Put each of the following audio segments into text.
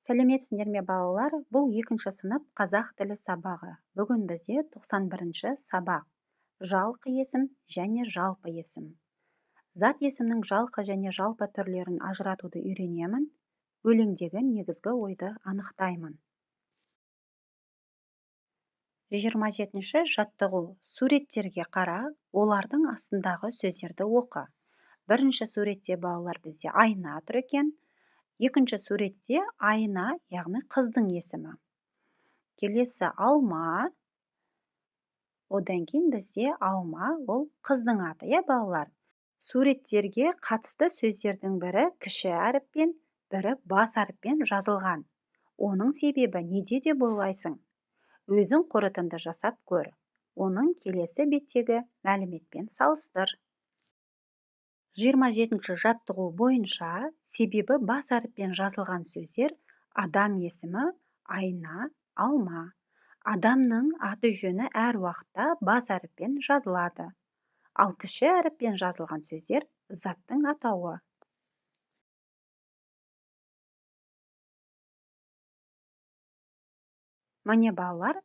Сәлеметсіңдер ме, балалар? Бұл екінші сынып қазақ тілі сабағы. Бүгін бізде 91-ші сабақ. Жалқы есім және жалпы есім. Зат есімнің жалқы және жалпы түрлерін ажыратуды үйренемін. Өлеңдегі негізгі ойды анықтаймын. 27-ші жаттығу. Суреттерге қара, олардың астындағы сөздерді оқы. Бірінші суретте балалар бізде айна тұр екен. Екінші суретте айна, яғни қыздың есімі. Келесі алма. Одан кейін бізде алма, ол қыздың аты, иә, балалар? Суреттерге қатысты сөздердің бірі кіші әріппен, бірі бас әріппен жазылған. Оның себебі неде деп ойлайсың? Өзің қорытынды жасап көр. Оның келесі беттегі мәліметпен салыстыр. 27-ші жаттығу бойынша себебі бас әріппен жазылған сөздер адам есімі, айна, алма. Адамның аты жөні әр уақытта бас әріппен жазылады. Ал кіші әріппен жазылған сөздер заттың атауы. Міне балалар,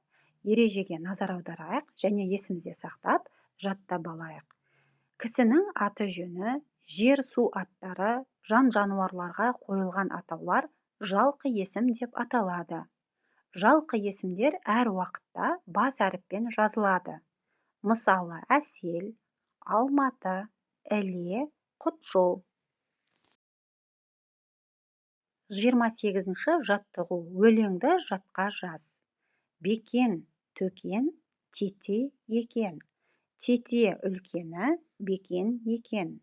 ережеге назар аударайық және есімізде сақтап, жаттап алайық. Кісінің аты жөні, жер су аттары, жан-жануарларға қойылған атаулар жалқы есім деп аталады. Жалқы есімдер әр уақытта бас әріппен жазылады. Мысалы, Әсел, Алматы, Іле, Құтжол. 28-ші жаттығу. Өлеңді жатқа жаз. Бекен, Төкен, Тете екен. Тете үлкені, Бекен екен.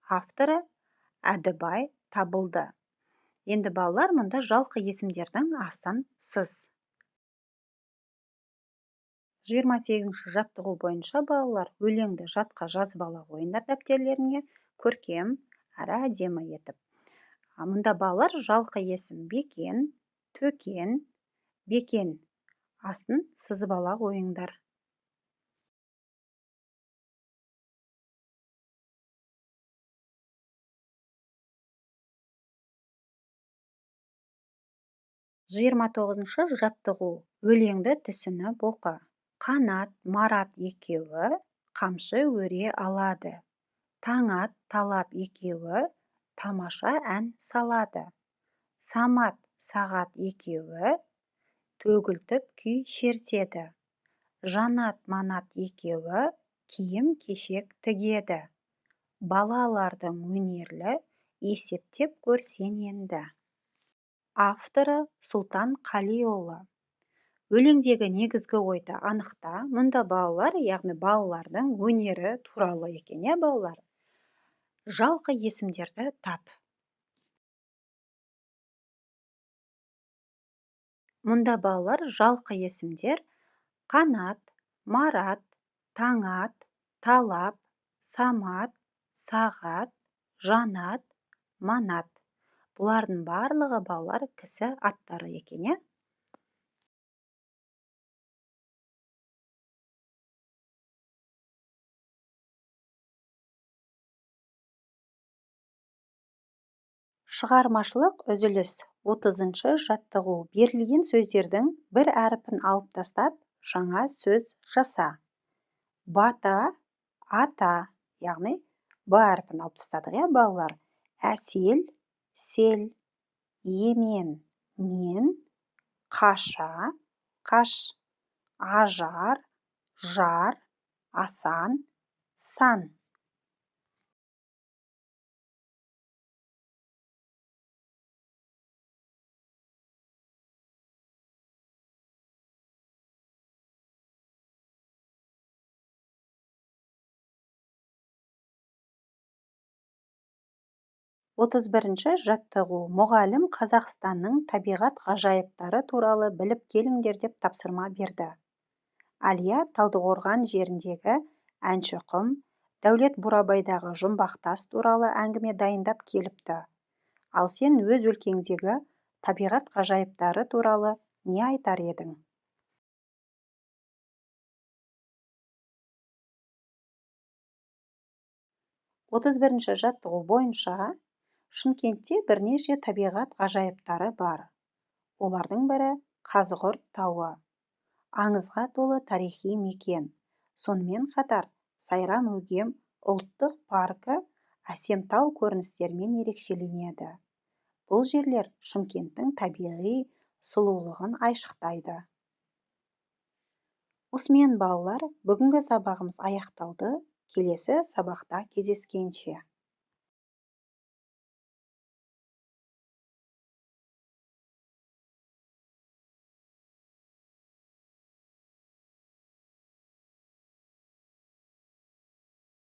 Авторы Әдібай Табылды. Енді балалар, мұнда жалқы есімдердің астын сыз. 28-ші жаттығу бойынша балалар өлеңді жатқа жазып ала қойыңдар дәптерлеріңе, көркем әрі әдемі етіп. Мұнда балалар жалқы есім Бекен, Төкен, Бекен астын сызып ала қойыңдар. 29-шы жаттығу. Өлеңді түсініп оқы. Қанат, Марат екеуі қамшы өре алады. Таңат, Талап екеуі тамаша ән салады. Самат, Сағат екеуі төгілтіп күй шертеді. Жанат, Манат екеуі киім-кешек тігеді. Балалардың өнерлі есептеп көрсең енді. Авторы Сұлтан Қалиұлы. Өлеңдегі негізгі ойды анықта. Мұнда балалар, яғни балалардың өнері туралы екен, иә, балалар? Жалқы есімдерді тап. Мұнда балалар жалқы есімдер Қанат, Марат, Таңат, Талап, Самат, Сағат, Жанат, Манат. Бұлардың барлығы балалар кісі аттары екен, иә? Шығармашылық үзіліс. 30-шы жаттығу. Берілген сөздердің бір әрпін алып тастап, жаңа сөз жаса. Бата, ата, яғни Б әрпін алып тастадық, иә, балалар? Әсел, сел, емен, мен, қаша, қаш, ажар, жар, асан, сан. 31-ші жаттығу. Мұғалім Қазақстанның табиғат ғажайыптары туралы біліп келіңдер деп тапсырма берді. Әлия Талдықорған жеріндегі Әнші құм, Дәулет Бурабайдағы жұмбақтас туралы әңгіме дайындап келіпті. Ал сен өз өлкеңдегі табиғат ғажайыптары туралы не айтар едің? 31-ші жаттығу бойынша Шымкентте бірнеше табиғат ғажайыптары бар. Олардың бірі Қазығұрт тауы. Аңызға толы тарихи мекен. Сонымен қатар Сайрам-Өгем ұлттық паркі әсем тау көріністерімен ерекшеленеді. Бұл жерлер Шымкенттің табиғи сұлулығын айшықтайды. Осымен, балалар, бүгінгі сабағымыз аяқталды. Келесі сабақта кездескенше!